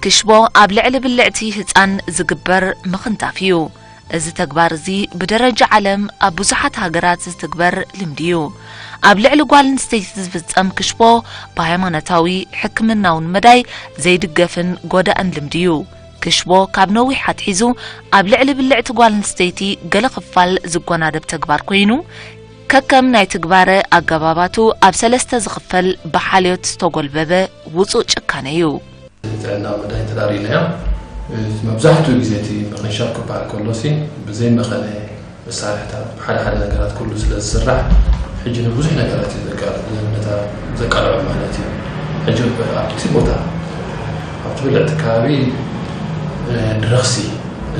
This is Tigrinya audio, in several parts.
ክሽቦ ኣብ ልዕሊ ብልዕቲ ህጻን ዝግበር ምኽንታፍ እዩ። እዚ ተግባር እዚ ብደረጃ ዓለም ኣብ ብዙሓት ሃገራት ዝትግበር ልምዲ እዩ። ኣብ ልዕሊ ጓል ኣንስተይቲ ዝፍጸም ክሽቦ ብሃይማኖታዊ፣ ሕክምናውን መዳይ ዘይድገፍን ጎዳእን ልምዲ እዩ። ክሽቦ ካብ ነዊሕ ኣትሒዙ ኣብ ልዕሊ ብልዕቲ ጓል ኣንስተይቲ ገለ ክፋል ዝጎናደብ ተግባር ኮይኑ፣ ከከም ናይ ትግባረ ኣገባባቱ ኣብ ሰለስተ ዝኽፈል ብሓልዮት ዝተጎልበበ ውጹእ ጭካነ እዩ። ጥዕና መዳይ እንተ ርኢናዮ፣ መብዛሕትኡ ግዜ እቲ ምኽንሻብ ክበሃል ከሎ ሲ ብዘይ መኸነ መሳርሕታት ብሓደ ሓደ ነገራት ኩሉ ስለ ዝስራሕ፣ ሕጂ ንብዙሕ ነገራት እዩ ዘቃልዕ፣ ነታ ዘቃልዖ ማለት እዩ። ሕጂ ኣብቲ ቦታ፣ ኣብቲ ብልዕቲ ከባቢ፣ እ፣ ረኽሲ፣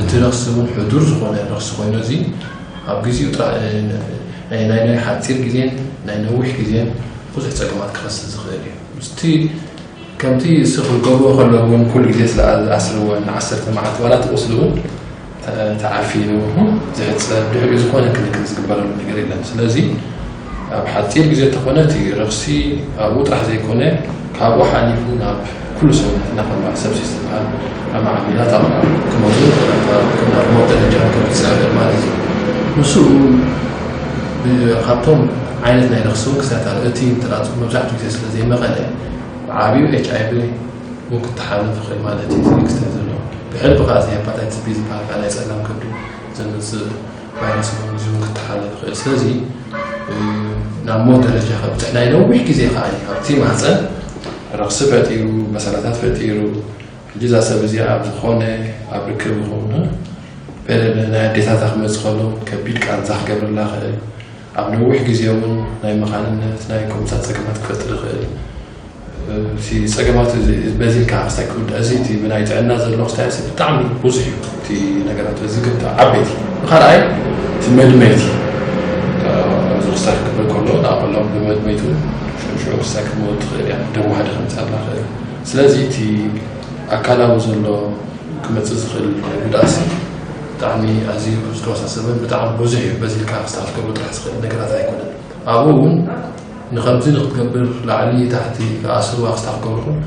እቲ ረኽሲ እውን ሕዱር ዝኾነ ረኽሲ ኮይኑ፣ እዚ ኣብ ግዜኡ ጥራሕ፣ እ፣ ናይ፣ ናይ፣ ናይ ሓጺር ግዜን ናይ ነዊሕ ግዜን ብዙሕ ጸገማት ክኸስት ዝኽእል እዩ። ምስቲ ከምቲ እሱ ክገብርዎ ከለዉ እውን ኩሉ ግዜ ስለ ዝኣስርወን ንዓሰርተ መዓልቲ ዋላ እቲ ቁስሊ እውን ተ-፣ ተዓፊኑ ዝሕጸብ ድሕሪኡ ዝኾነ ክንክን ዝግበረሉ ነገር የለን። ስለዚ ኣብ ሓጺር ግዜ እንተኾነ እቲ ረኽሲ ኣብኡ ጥራሕ ዘይኮነ ካብኡ ሓሊፉ ናብ ኩሉ ሰውነትና ከም በዓል ሰብሲስ ዝበሃል ኣማዕቢላ ታቕራ ክመቱ ከም ናብ ሞት ደረጃ ከብጽሕ ይኽእል ማለት እዩ። ንሱ ብ-፣ ካብቶም ዓይነት ናይ ረኽሲ እውን ክስታት ኣሎ። እቲ እንትራቱ መብዛሕትኡ ግዜ ስለ ዘይመቐለ ብዓብዩ ኤች ኣይ ቪ እውን ክተሓላለፍ ይኽእል ማለት እዩ። እዚ ክስተት ዘሎ ብሕልፊ ከዓ እዚ ሄፓታይትስ ቢ ዝበሃል ከዓ ናይ ጸላም ከብዲ ዘምጽእ ቫይረስ እውን እዚ እውን ክተሓላለፍ ይኽእል። ስለዚ፣ እ፣ ናብ ሞት ደረጃ ከብጽሕ ናይ ነዊሕ ግዜ ከዓ እዩ። ኣብቲ ማህፀን ረኽሲ ፈጢሩ፣ በሰላታት ፈጢሩ፣ ሕጂ እዛ ሰብ እዚኣ ኣብ ዝኾነ ኣብ ርክብ ይኸውን፣ እ፣ ፔሬድ ናይ ኣዴታታ ክመጽእ ከሎ ከቢድ ቃንዛ ክገብረላ ይኽእል። ኣብ ነዊሕ ግዜ እውን ናይ መኻንነት ናይ ከምኡታት ጸገማት ክፈጥር ይኽእል። እቲ ጸገማት እዚ በዚ ኢልካ ክስታይ ክውዳእ፣ እዚ እቲ ብናይ ጥዕና ዘሎ ክስታይ እዚ ብጣዕሚ ብዙሕ እዩ። እቲ ነገራት እዚ ግን ዓበይቲ። ብኻልኣይ እቲ መድመይቲ፣ ኣብዚ ክስታይ ክግበር ከሎ ንኣቐሎም ብመድመይቱ ሽዑ ሽዑ ክስታይ ክትመውት ትኽእል እያ። ደም ዋሕዲ ከምፅኣላ ይኽእል። ስለዚ እቲ ኣካላዊ ዘሎ ክመጽእ ዝኽእል ጉድኣት ብጣዕሚ ኣዝዩ ዝተወሳሰበን ብጣዕሚ ብዙሕ እዩ። በዚ ኢልካ ክስታይ ክትገብሮ ጥራሕ ዝኽእል ነገራት ኣይኮነን። ኣብኡ እውን ንኸምዚ ንክትገብር ላዕሊ ታሕቲ ክኣስርዋ ክስታይ ክገብርኹም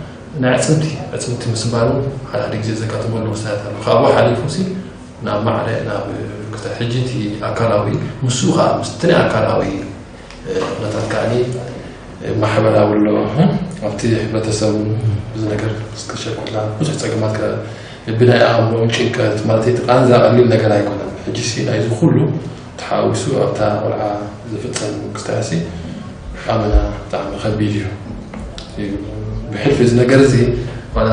ናይ ኣዕፅምቲ፣ ኣዕፅምቲ ምስባሩ ሓደ ሓደ ግዜ ዘጋጥመሉ ክስታያት ኣሎ። ካብኡ ሓሊፉ ሲ ናብ ማዕረ ናብ ክስታይ ሕጂ እቲ ኣካላዊ ምስኡ ከዓ ምስቲ ናይ ኣካላዊ እ፣ ኩነታት ከኣኒ፣ እ፣ ማሕበራዊ ኣሎ፣ እ፣ ኣብቲ ሕብረተሰብ እውን ብዙ ነገር ክሸኩላ፣ ብዙሕ ጸገማት ከ-፣ ብናይ ኣእምሮ ጭንቀት፣ ማለት እቲ ቃንዛ ቀሊል ነገር ኣይኮነን። ሕጂ ሲ ናይዚ ኩሉ ተሓዊሱ ኣብታ ቆልዓ ዝፍጸም ክስታይ ሲ ኣመና ብጣዕሚ ከቢድ እዩ። እዩ። ብሕልፊ እዚ ነገር እዚ ዋላ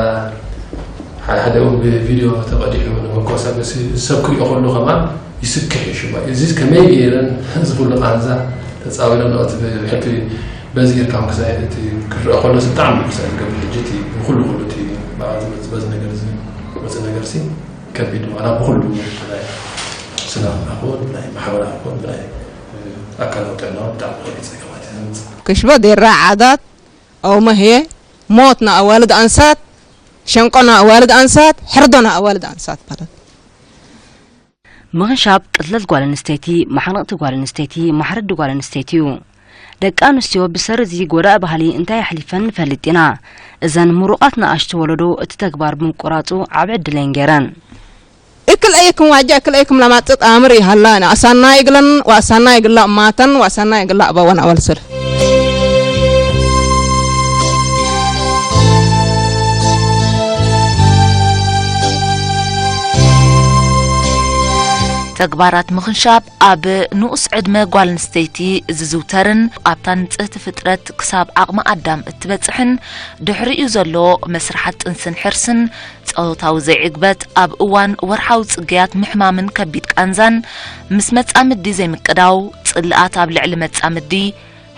ሓደ ሓደ እውን ብቪድዮ ተቐዲሑ ንመኮሳ ምስ ሰብ ክሪኦ ከሎ ከማን ይስክሕ እዩ ሽማ። እዚ ከመይ ገይረን እዚ ኩሉ ቃንዛ ተጻዊረን እቲ ብሕልፊ በዚ ጌርካ ክሳይ እቲ ክረአ ከሎ ብጣዕሚ ክሳይ ዝገብር። ሕጂ እቲ ብኩሉ ኩሉ እቲ ብኣ ዝመጽእ በዚ ነገር እዚ መጽእ ነገር ሲ ከቢድ ዋላ ብኩሉ ናይ ስነ ኣእምሮ ናይ ማሕበራዊ ኮን ናይ ኣካላዊ ጥዕና ብጣዕሚ ከቢድ ጸገማት እዩ ዘምጽእ። ክሽበ ዴራ ዓዳት ኣውመህየ ሞት ንኣዋልድ ኣንሳት፣ ሸንቆ ንኣዋልድ ኣንሳት፣ ሕርዶ ንኣዋልድ ኣንሳት ማለት። ምኽንሻብ ቅትለት ጓል ኣንስተይቲ፣ ማሕነቕቲ ጓል ኣንስተይቲ፣ ማሕረዲ ጓል ኣንስተይቲ እዩ። ደቂ ኣንስትዮ ብሰሪ እዚ ጎዳኢ ባህሊ እንታይ ኣሕሊፈን ንፈልጥ ኢና። እዘን ምሩቓት ንኣሽቱ ወለዶ እቲ ተግባር ብምቁራጹ ዓቢ ዕድል እየን ገይረን። እክል ኣይክም ዋጃ እክል ኣይክም ለማጽጥ ኣምር ይሃላ ንኣሳና ይግለን ወኣሳና ይግላ እማተን ወኣሳና ይግላ ኣባወን ኣወልስል። ተግባራት ምኽንሻብ ኣብ ንኡስ ዕድመ ጓል ኣንስተይቲ ዝዝውተርን ኣብታ ንጽህቲ ፍጥረት ክሳብ ዓቕሚ ኣዳም እትበጽሕን ድሕሪኡ ዘሎ መስርሓት ጥንስን ሕርስን ጾታዊ ዘይዕግበት ኣብ እዋን ወርሓዊ ጽግያት ምሕማምን ከቢድ ቃንዛን፣ ምስ መጻምዲ ዘይምቅዳው፣ ጽልኣት ኣብ ልዕሊ መጻምዲ፣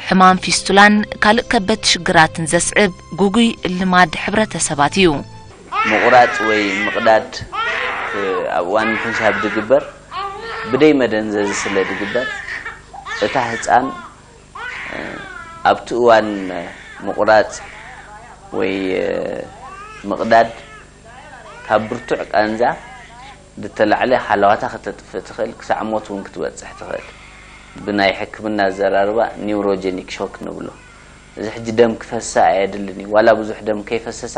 ሕማም ፊስቱላን ካልእ ከበድቲ ሽግራትን ዘስዕብ ግጉይ ልማድ ሕብረተሰባት እዩ። ምቑራጽ ወይ ምቕዳድ፣ እ፣ ኣብ እዋን ምኽንሻብ ዝግበር ብደይ መደንዘዚ ስለ ዝግበር፣ እታ ህጻን ኣብቲ እዋን ምቑራጽ ወይ ምቕዳድ ካብ ብርቱዕ ቃንዛ ዝተላዕለ ሓለዋታ ከተጥፍእ ትኽእል፣ ክሳዕ ሞት እውን ክትበጽሕ ትኽእል። ብናይ ሕክምና ኣዘራርባ ኒውሮጀኒክ ሾክ ንብሎ። እዚ ሕጂ ደም ክፈሳ ኣየድልን እዩ። ዋላ ብዙሕ ደም ከይፈሰሳ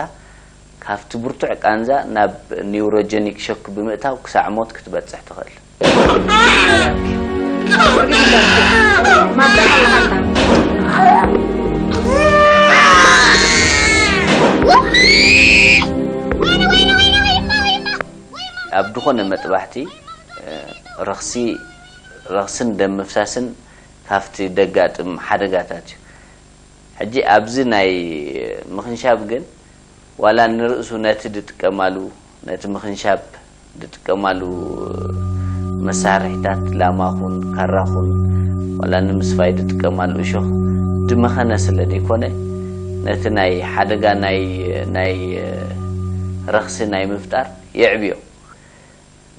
ካብቲ ብርቱዕ ቃንዛ ናብ ኒውሮጀኒክ ሾክ ብምእታው ክሳዕ ሞት ክትበጽሕ ትኽእል። ኣብ ዝኾነ መጥባሕቲ ረኽሲ ረኽስን ደም ምፍሳስን ካብቲ ደጋጥም ሓደጋታት እዩ። ሕጂ ኣብዚ ናይ ምኽንሻብ ግን ዋላ ንርእሱ ነቲ ድጥቀማሉ ነቲ ምኽንሻብ ድጥቀማሉ መሳርሒታት ላማ ኹን ካራ ኹን ዋላ ንምስፋይ ድጥቀማሉ እሾኽ ድመኸነ ስለ ዘይኮነ ነቲ ናይ ሓደጋ ናይ ናይ ረኽሲ ናይ ምፍጣር የዕብዮ።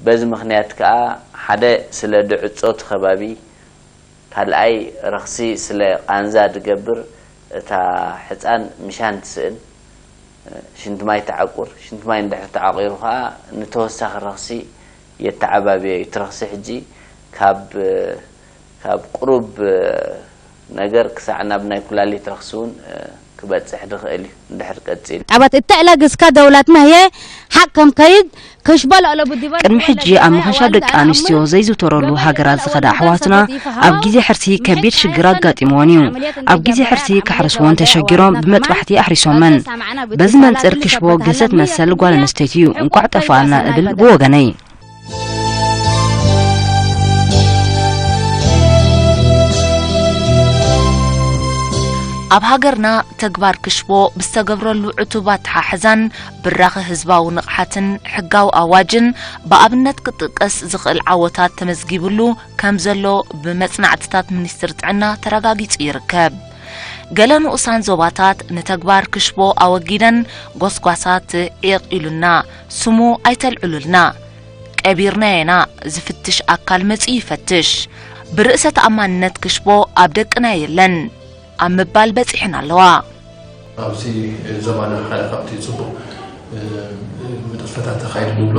በዚ ምኽንያት ከኣ ሓደ ስለ ድዕጾ እቲ ከባቢ ካልኣይ ረኽሲ ስለ ቃንዛ ድገብር እታ ሕጻን ምሻን ትስእን ሽንቲ ማይ ተዓቁር ሽንቲ ማይ እንድሕር ተዓቂሩ ከኣ ንተወሳኺ ረኽሲ የተዓባብዮ እዩ። እቲ ረኽሲ ሕጂ ካብ ካብ ቁሩብ ነገር ክሳዕ ናብ ናይ ኩላሊት ረኽሲ እውን ክበጽሕ ድኽእል እዩ እንድሕር ቀጺሉ። ጣባት እተዕለ ግስካ ደውላት መህየ ሓቅ ከም ከይድ ከሽበሎ ኦሎ ቡዲባ ቅድሚ ሕጂ ኣብ ምኽንሻብ ደቂ ኣንስትዮ ዘይዝውተረሉ ሃገራት ዝኸዳ ኣሕዋትና ኣብ ግዜ ሕርሲ ከቢድ ሽግር ኣጋጢምወን እዩ። ኣብ ግዜ ሕርሲ ክሕርስወን ተሸጊሮም ብመጥባሕቲ ኣሕሪሶመን። በዚ መንጽር ክሽቦ ገሰት መሰል ጓል ኣንስተይቲ እዩ። እንቋዕ ጠፋኣልና እብል ብወገነይ። ኣብ ሃገርና ተግባር ክሽቦ ብዝተገብረሉ ዕቱብ ኣተሓሕዛን ብራኸ ህዝባዊ ንቕሓትን ሕጋዊ ኣዋጅን ብኣብነት ክጥቀስ ዝኽእል ዓወታት ተመዝጊብሉ ከም ዘሎ ብመጽናዕትታት ሚኒስትሪ ጥዕና ተረጋጊጹ ይርከብ። ገለ ንኡሳን ዞባታት ንተግባር ክሽቦ ኣወጊደን ጎስጓሳት ዒቕ ኢሉና፣ ስሙ ኣይተልዕሉልና። ቀቢርናዮ ኢና ዝፍትሽ ኣካል መጺኡ ይፈትሽ። ብርእሰ ተኣማንነት ክሽቦ ኣብ ደቅና የለን ኣብ ምባል በጺሐን ኣለዋ። ኣብዚ ዞባና ሓደ ካብቲ ጽቡቕ ንጥፈታት ተኻይዱ ንብሎ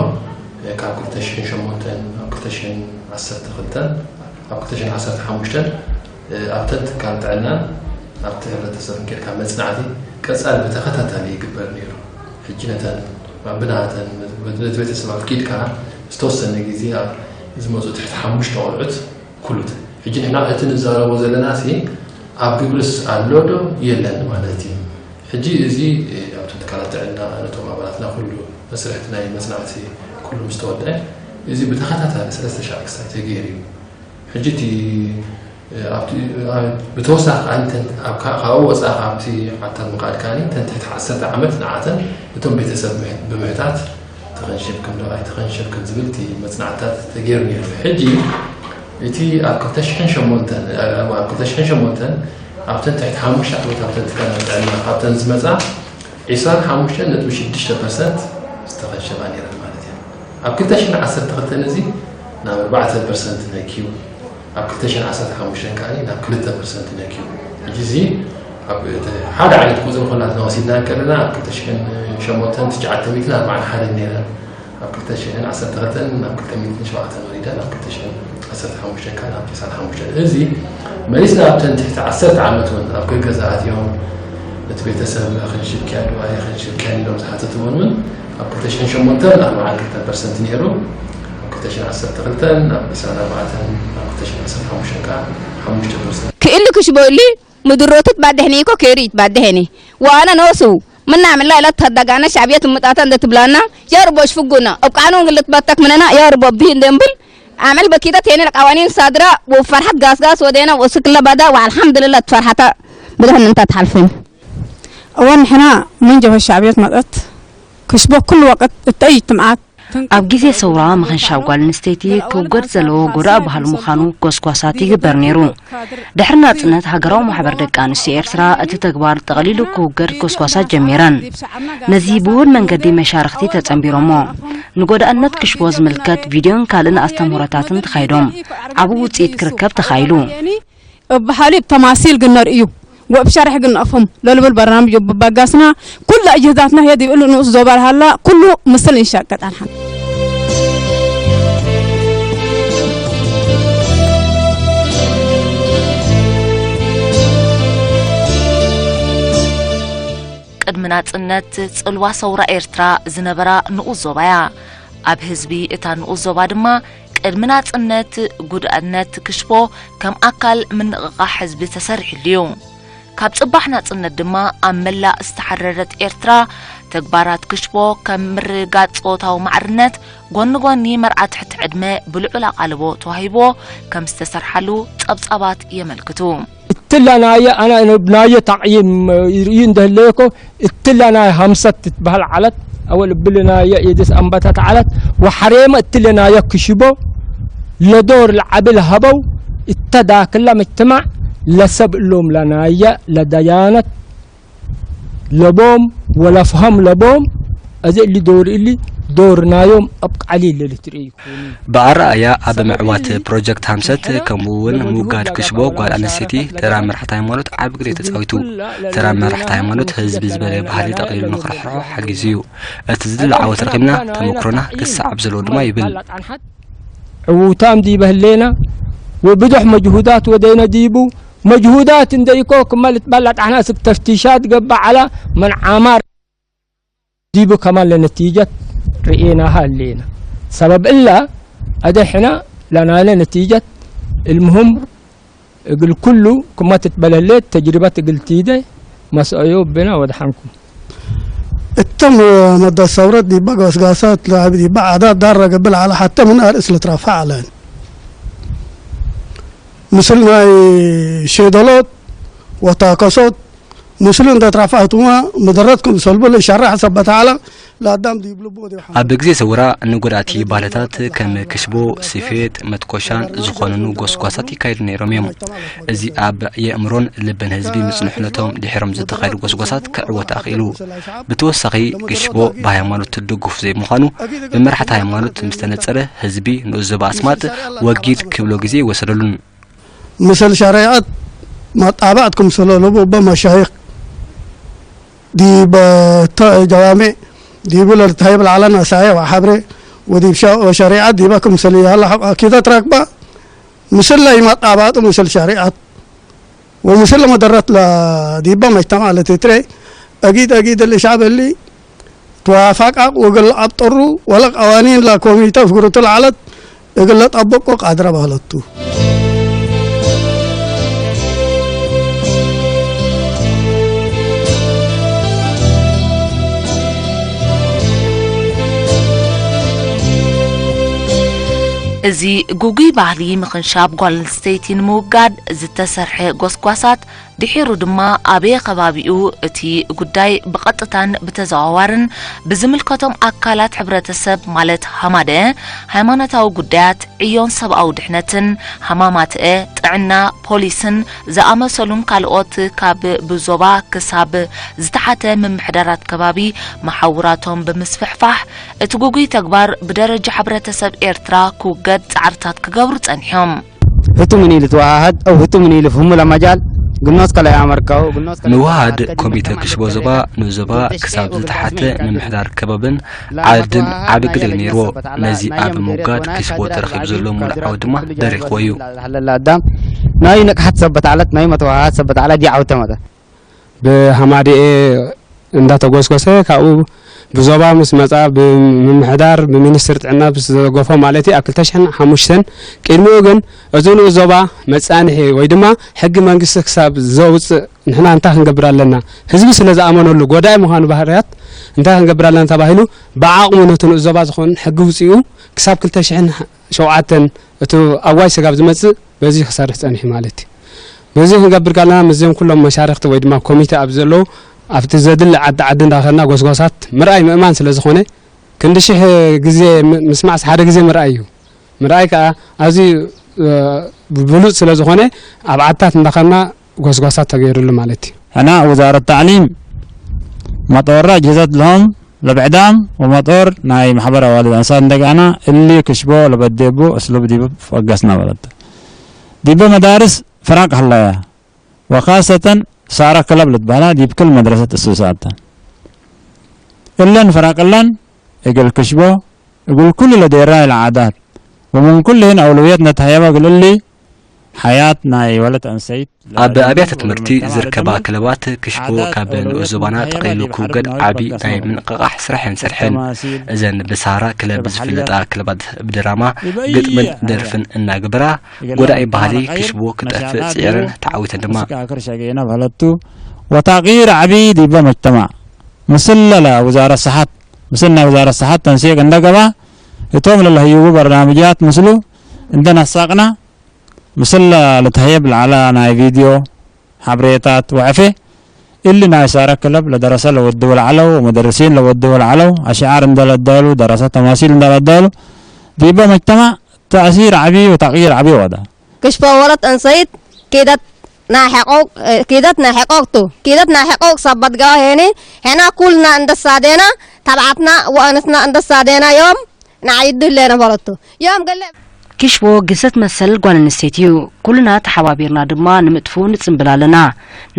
ካብ ክልተ ሽሕን ሸሞንተን ኣብ ክልተ ሽሕን ዓሰርተ ክልተን ኣብ ክልተ ሽሕን ዓሰርተ ሓሙሽተን ኣብተን ትካል ጥዕናን ኣብቲ ሕብረተሰብን ኬድካ መጽናዕቲ ቀጻሊ ብተኸታታሊ ይግበር ነይሩ። ሕጂ ነተን ብናተን ነቲ ቤተሰብ ኣፍቂድካ ዝተወሰነ ግዜ ኣብ ዝመጹ ትሕቲ ሓሙሽተ ቆልዑት ኩሉት። ሕጂ ንሕና እቲ ንዛረቦ ዘለና ሲ ኣብ ግብርስ ኣሎ ዶ የለን ማለት እዩ። ሕጂ እዚ ኣብቶም ትካላት ጥዕና ነቶም ኣባላትና ኩሉ መስርሕቲ ናይ መጽናዕቲ ኩሉ ምስ ተወደአ እዚ ብተኸታታሊ ሰለስተ ሻዕ ክሳይ ተገይሩ እዩ። ሕጂ እቲ ኣብቲ ብተወሳኺ ከኣ እንተ ካብኡ ወጻኢ ካብቲ ሓታት ምኻድ ከኣ እንተ ትሕቲ ዓሰርተ ዓመት ንዓተን እቶም ቤተሰብ ብምሕታት ተኸንሸብክን ዶ ኣይተኸንሸብክን ዝብል እቲ መጽናዕትታት ተገይሩ ነይሩ። ሕጂ እቲ ኣብ ክልተ ሽሕን ሸሞንተን ኣብ ክልተ ሽሕን ሸሞንተን ኣብተን ትሕቲ ሓሙሽተ ዓመት ኣብተን ትካላት ጥዕና ካብተን ዝመጻ ዒስራን ሓሙሽተን ነጥቢ ሽዱሽተ ፐርሰንት ዝተኸንሸባ ነይረን ማለት እዩ። ኣብ ክልተ ሽሕን ዓሰርተ ክልተን እዚ ናብ ኣርባዕተ ፐርሰንት ነክዩ፣ ኣብ ክልተ ሽሕን ዓሰርተ ሓሙሽተን ከኣ ናብ ክልተ ፐርሰንት ነክዩ። ሕጂ እዚ ኣብ ሓደ ዓይነት ቁጽሪ ኩላትና ወሲድና እንከለና ኣብ ክልተ ሽሕን ሸሞንተን ትሽዓተ ሚእትን ኣርባዓን ሓደን ነይረን። ኣብ ክልተ ሽሕን ዓሰርተ ክልተን ናብ ክልተ ሚእትን ሸውዓተን ወሪዳ ናብ ክልተ ሽሕን ዓሰርተ ሓሙሽተን ካብ ናብ ዒስራን ሓሙሽተን። እዚ መሊስና ኣብተን ትሕቲ ዓሰርተ ዓመት እውን ኣብ ገገዛ ኣትዮም እቲ ቤተሰብ ኣኸንሽብክያ ዶ ኣየኸንሽብክያን ኢሎም ዝሓተትዎን እውን ኣብ ክልተ ሽሕን ሸሞንተን ኣርባዓን ክልተን ፐርሰንት ነይሩ። ኣብ ክልተ ሽሕን ዓሰርተ ክልተን ኣብ ዒስራን ኣርባዕተን ኣብ ክልተ ሽሕን ዓሰርተ ሓሙሽተን ከዓ ሓሙሽተ ፐርሰንት ክእልክሽ በሊ ምድሮትት ባደህኔ እኮ ኬሪት ባደህኔ ዋነ ኖሱ ምናምን ላይ ለት ተደጋነ ሻብየት ምጣተ እንደ ትብላና የርቦሽ ፍጉና እብቃኑ ግልት በተክ ምነና የርቦ ቢህ እንደምብል ኣመል በኪተ ቴኔ ለቃዋኒን ሳድራ ወፈርሐት ጋስጋስ ወዴና ወስክለ ባዳ ወአልሐምድልላ ትፈርሐታ ብደህን እንታ ትሓልፍን እወን ንሕና ምን ጀብሀት ሻዕብየት መጠት ክሽቦ ኩሉ ወቅት እተይ ትምዓት ኣብ ግዜ ሰውራ ምኽንሻብ ጓል ኣንስተይቲ ክውገድ ዘለዎ ጎዳእ ባህሊ ምዃኑ ጎስጓሳት ይግበር ነይሩ። ድሕሪ ናጽነት ሃገራዊ ማሕበር ደቂ ኣንስትዮ ኤርትራ እቲ ተግባር ጠቕሊሉ ክውገድ ጎስጓሳት ጀሚረን። ነዚ ብውሁድ መንገዲ መሻርኽቲ ተጸንቢሮሞ። ንጎዳእነት ክሽቦ ዝምልከት ቪድዮን ካልእን ኣስተምህሮታትን ተኻይዶም። ዓቢ ውጽኢት ክርከብ ተኻኢሉ። እብ ሓሊብ ተማሲል ግነር እዩ ወእብ ሸርሕ ግነፎም ለልብል በርናምጅ እብ ባጋስና ኩሉ እጅህዛትና ሄድ ይብሉ ንኡስ ዞባል ሃላ ኩሉ ምስል እንሻቀጥ ኣልሓን ቅድሚ ናጽነት ጽልዋ ሰውራ ኤርትራ ዝነበራ ንኡስ ዞባ እያ። ኣብ ህዝቢ እታ ንኡስ ዞባ ድማ ቅድሚ ናጽነት ጉድኣነት ክሽቦ ከም ኣካል ምንቕቓሕ ህዝቢ ተሰሪሕሉ እዩ። ካብ ጽባሕ ናጽነት ድማ ኣብ መላእ ዝተሓረረት ኤርትራ ተግባራት ክሽቦ ከም ምርግጋጽ ጾታዊ ማዕርነት ጎኒ ጎኒ መርዓ ትሕቲ ዕድመ ብልዑል ኣቓልቦ ተዋሂብዎ ከም ዝተሰርሓሉ ጸብጻባት የመልክቱ። እትለ ናየ ኣነ ናየ ታዕይን ይርኢ እንደህለየኮ እትለ ናይ ሃምሰት ትትበሃል ዓለት ኣወል እብል ናየ የደስ ኣንባታት ዓለት ወሓሬመ እትለ ናየ ክሽቦ ለዶር ለዓብል ሀበው እተዳክላ መጅተማዕ ለሰብ እሎም ለናየ ለደያነት ለቦም ወለፍሀም ለቦም እዚ እሊ ዶር እሊ ዶር ናዮም ኣብ ቃሊል ልትርኢ ይኮኑ። ብኣረኣእያ ኣብ ምዕዋት ፕሮጀክት ሃምሰት ከምኡ እውን ምውጋድ ክሽቦ ጓል ኣንስተይቲ ተራ መራሕቲ ሃይማኖት ዓቢ ግደ ተጻዊቱ። ተራ መራሕቲ ሃይማኖት ህዝቢ ዝበለ ባህሊ ጠቕሊሉ ንኽርሕርሖ ሓጊዙ እዩ። እቲ ዝድለ ዓወት ረኺብና ተመክሮና ክሰዓብ ዘለዎ ድማ ይብል። ዕውታም ዲበ ህሌና ወብዙሕ መጅሁዳት ወደይነ ዲቡ መጅሁዳት እንደይኮ ክመልት ባላ ጣሕና ስብ ተፍቲሻት ገባ ዓላ መን ዓማር ዲቡ ከማን ለነቲጀት ርኤናሃ ህሌና ሰበብ እላ ኣደሕና ለናነ ነቲጀት المهم እግል ኩሉ ክማ ትትበለሌት ተጅሪበት እግል ቲደ መስአዮ ብና ወድሓንኩም። እቶም መደ ሰውረት ዲበ ገስጋሰት ለአብ ዲበ ዓዳት ዳር ረገብእ ለዐለ ሐተ ምን አርእስ ልትረፈዕ ዐለን። ምስል ናይ ሼደሎት ወታከሶት ምስሉ እንተ ትረፈዕትማ መደረትኩም ሰልቡ ለሸረሕ ሰበት ዐለ ለአዳም ዲብ ልቡ ወዲብ ሐመ። ኣብ ግዜ ሰውራ ንጎዳእቲ ባህልታት ከም ክሽቦ፣ ስፌት፣ መትኮሻን ዝኾንኑ ጎስጓሳት ይካየዱ ነይሮም እዮም። እዚ ኣብ የእምሮን ልብን ህዝቢ ምጽንሕነቶም ድሒሮም ዝተኻየዱ ጎስጓሳት ክዕወት ኣኽኢሉ። ብተወሳኺ፣ ክሽቦ ብሃይማኖት ትድጉፍ ዘይምዃኑ ብመራሕቲ ሃይማኖት ምስ ተነጸረ፣ ህዝቢ ንኡስ ዞባ ኣስማጥ ወጊድ ክብሎ ግዜ ኣይወሰደሉን። ምስል ሸሪዐት መጣባዕት ክምስሎ ለቡ እበ መሻይኽ ዲብ ተ-፣ ጀዋሚዕ ዲቡ ለልትሀይብ ለዐለ ነሳየ ወሐብሬ ወዲብ ሸ-፣ ወሸሪዐት ዲበ ክምስል ያለ ሐቅ አኪደት ረክበ ምስል ለይመጣባጡ ምስል ሸሪዐት ወምስል ለመደረት ለዲበ መጅተማዕ ለትትሬ አጊድ አጊድ ለሸዕብ እሊ ትዋፋቃቅ ወእግል ለአብጠሩ ወለ ቀዋኒን ለኮሚተ ፍግሩቱ ለዐለት እግል ለጠብቆ ቃድረ በህለቱ። እዚ ግጉይ ባህሊ ምኽንሻብ ጓል ኣንስተይቲ ንምውጋድ ዝተሰርሐ ጎስጓሳት ድሒሩ ድማ ኣበየ ከባቢኡ እቲ ጉዳይ ብቐጥታን ብተዘዋዋርን ብዝምልከቶም ኣካላት ሕብረተሰብ ማለት ሃማደአ፣ ሃይማኖታዊ ጉዳያት፣ ዕዮን ሰብኣዊ ድሕነትን፣ ሃማማትአ፣ ጥዕና፣ ፖሊስን ዝኣመሰሉን ካልኦት ካብ ብዞባ ክሳብ ዝተሓተ ምምሕዳራት ከባቢ መሓውራቶም ብምስፍሕፋሕ እቲ ጉጉይ ተግባር ብደረጃ ሕብረተሰብ ኤርትራ ክውገድ ጻዕርታት ክገብሩ ጸኒሖም። ህቱ ምን ኢሉ ተዋሃሃድ፣ ኣው ህቱ ምን ኢሉ ፍህሙ ለመጃል፣ ግኖስ ከላይ ኣመርካው፣ ግኖስ ከላይ ምውሃድ ተዋሃሃድ፣ ኮሚተ ክሽቦ ዞባ፣ ንዞባ ክሳብ ዝተሓተ ምምሕዳር ከባብን ዓድን ዓቢ ግደ ነይርዎ። ነዚ ኣብ ምውጋድ ክሽቦ ተረኺቡ ዘሎ ሙሉእ ዓወት ድማ ደሪኽዎ እዩ። ሃለላ ኣዳም፣ ናይ ንቅሓት ሰበት ዓለት፣ ናይ መተዋሃሃድ ሰበት ዓለት ይዓውተ መጠ። ብሃማዲኤ እንዳተጎስጎሰ ካብኡ ብዞባ ምስ መጻ ብምምሕዳር ብሚኒስትር ጥዕና ምስ ተደገፎ ማለት እዩ ኣብ ክልተ ሽሕን ሓሙሽተን ቅድሚኡ ግን እዚ ንኡስ ዞባ መጻንሒ ወይ ድማ ሕጊ መንግስቲ ክሳብ ዘውጽእ ንሕና እንታይ ክንገብር ኣለና? ህዝቢ ስለ ዝኣመነሉ ጎዳኢ ምዃኑ ባህርያት እንታይ ክንገብር ኣለና ተባሂሉ ብዓቕሙ ነቲ ንኡስ ዞባ ዝኾን ሕጊ ውጽኡ ክሳብ ክልተ ሽሕን ሸውዓተን እቲ ኣዋጅ ስጋብ ዝመጽእ በዚ ክሰርሕ ጸኒሑ ማለት እዩ። በዚ ክንገብር ከለና ምስዚኦም ኩሎም መሻርክቲ ወይ ድማ ኮሚቴ ኣብ ዘለዉ ኣብቲ ዘድሊ ዓዲ ዓዲ እንዳኸድና ጎስጓሳት ምርኣይ ምእማን ስለ ዝኾነ ክንዲ ሽሕ ግዜ ም-፣ ምስማዕስ ሓደ ግዜ ምርኣይ እዩ። ምርኣይ ከኣ ኣዝዩ፣ እ፣ ብሉጽ ስለ ዝኾነ ኣብ ዓድታት እንዳኸድና ጎስጓሳት ተገይሩሉ ማለት እዩ። ሕና ውዛረት ታዕሊም መጦራ ጅህዘት ለሆም ለብዕዳም ወመጦር ናይ ማሕበር ኣዋልድ ኣንሳር እንደገና እሊ ክሽቦ ለበዴቡ እስሉብ ዲብ ፈገስና በለተ። ዲበ መዳርስ ፍራቅ ህለያ ወካሰተን ሳራ ክለብ ልትበሃላ ዲብ ክል መድረሰት እሱሳተን እለን ፍራቅለን እግል ክሽቦ እግል ኩሉ ለዴራ ኢለ ዓዳት ወምን ኩልህን ኣውለውየት ነትሃየባ እግል እሊ ሓያት ናይ ወለት ኣንሰይት ኣብ ኣብያተ ትምህርቲ ዝርከባ ክለባት ክሽቦ ካብ ንኡስ ዞባና ጠቕሊሉ ክውገድ ዓቢ ናይ ምንቕቓሕ ስራሕ እየን ሰርሐን። እዘን ብሳራ ክለብ ዝፍለጣ ክለባት ብድራማ፣ ግጥምን ደርፍን እናገበራ ጎዳኢ ባህሊ ክሽቦ ክጠፍእ ጽዒረን ተዓዊተን ድማ። ክርሸ ገይና በለቱ ወታቒር ዓቢ ዲበ መጅተማዕ ምስለላ ውዛረ ሰሓት ምስልና ውዛረ ሰሓት ተንሲቅ እንደገባ እቶም ለለህይቡ በርናምጃት ምስሉ እንደነሳቅና ምስላ ለተህየብ ለዓላ ናይ ቪድዮ ሓብሬታት ወዕፌ እሊ ናይ ሳረ ክለብ ለደረሰ ለወድቡ ለዓለው ወመደርሲን ለወድቡ ለዓለው ኣሽዓር እንደለዳሉ ደረሰ ተማሲል እንደለዳሉ ዲበ መጅተማዕ ተእሲር ዓቢ ወታቒር ዓቢ ወዳ። ክሽፎ ወለት እንሰይት ኪደት ናይ ሕቆቅ ኪደት ናይ ሕቆቅቱ ኪደት ናይ ሕቆቅ ሰበት ጋው ሄኒ ሄና ኩልና እንደሳዴና ተብዓትና ወአነትና እንደሳዴና ዮም ንዓይዱ ህሌና በለቱ ዮም ገለ ክሽቦ ግሰት መሰል ጓል ኣንስተይቲ እዩ። ኩልና ተሓባቢርና ድማ ንምጥፍኡ ንጽንብል ኣለና።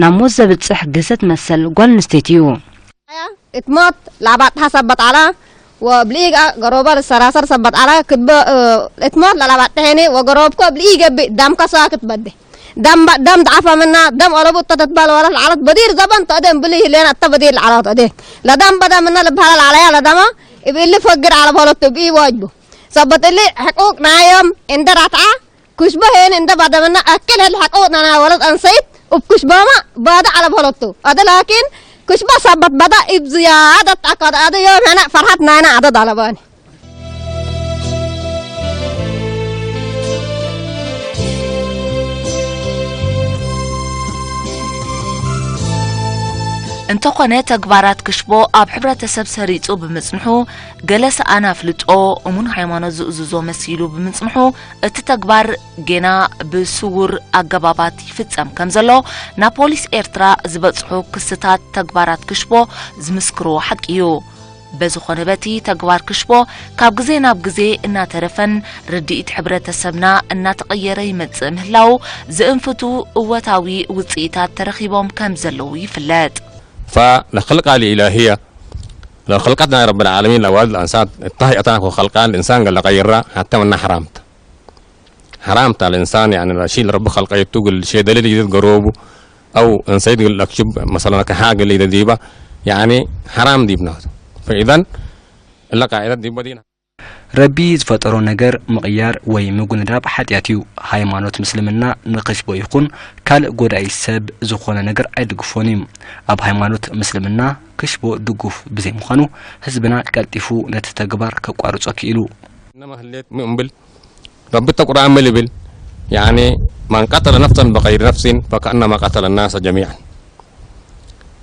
ናብ ሞት ዘብጽሕ ግሰት መሰል ጓል ኣንስተይቲ እዩ። እትሞት ላባጥሓ ሰበት ዓላ ወብልኢጋ ገሮባ ልሰራሰር ሰበት ዓላ ክትበ እትሞት ለላባጥሐኒ ወገሮብኮ ብልኢ ገብእ ዳምካ ሰዋ ክትበደ ደም ደም ዳዓፋ ምና ደም ኦለቡ ተተትባል ወላ ለዓለት በዲር ዘበን ተደ እምብሊ ይህሌና እተ በዲር ለዓለት ኦዴ ለደም በደ ምና ልብሃላ ለዓለያ ለደማ እብእሊ ፈግር ዓለ በለቱ ብኢ ወጅቡ ሰበት እሊ ሕቁቅ ናዮም እንደ ራትዓ ኩሽበ ሄን እንደ ባደመና አክል ህል ሐቀው ናና ወለት አንሰይት እብ ኩሽበማ ባደ አለብ ሆለቱ አደ ላኪን ኩሽበ ሰበት ባዳ እብ ዝያደት አካደ አደ ዮም ሄና ፈርሃት ናይና አደድ አለባኒ። እንተኾነ ተግባራት ክሽቦ ኣብ ሕብረተሰብ ሰሪጹ ብምጽንሑ ገለ ሰኣን ኣፍልጦ እሙን ሃይማኖት ዝእዝዞ መሲሉ ብምጽንሑ እቲ ተግባር ጌና ብስዉር ኣገባባት ይፍጸም ከም ዘሎ ናብ ፖሊስ ኤርትራ ዝበጽሑ ክስታት ተግባራት ክሽቦ ዝምስክርዎ ሓቂ እዩ። በዝኾነ በቲ ተግባር ክሽቦ ካብ ግዜ ናብ ግዜ እናተረፈን ርድኢት ሕብረተሰብና እናተቐየረ ይመጽእ ምህላው ዝእንፍቱ እወታዊ ውጽኢታት ተረኺቦም ከም ዘለዉ ይፍለጥ። فالخلقة الإلهية لو خلقتنا رب العالمين لوالد الإنسان الطهي أتاك وخلقان الإنسان قال لك يرى حتى من حرامت حرام تاع الإنسان يعني لا شيء رب خلقه يتوق الشيء دليل يديد قروبه أو إنسان يقول لك شب مثلا كحاجة اللي ديبا يعني حرام ديبنا فإذا إلا قاعدة ديبا دينا ረቢ ዝፈጠሮ ነገር ምቕያር ወይ ምጉንዳብ ሓጢኣት እዩ። ሃይማኖት ምስልምና ንክሽቦ ይኹን ካልእ ጎዳኢ ሰብ ዝኾነ ነገር ኣይድግፎን እዩ። ኣብ ሃይማኖት ምስልምና ክሽቦ ድጉፍ ብዘይምዃኑ ህዝብና ቀልጢፉ ነቲ ተግባር ከቋርጾ ክኢሉ። إنما هليت مؤمن بال رب القرآن ملي بال يعني من قتل نفسا بغير نفس فكأنما قتل الناس جميعا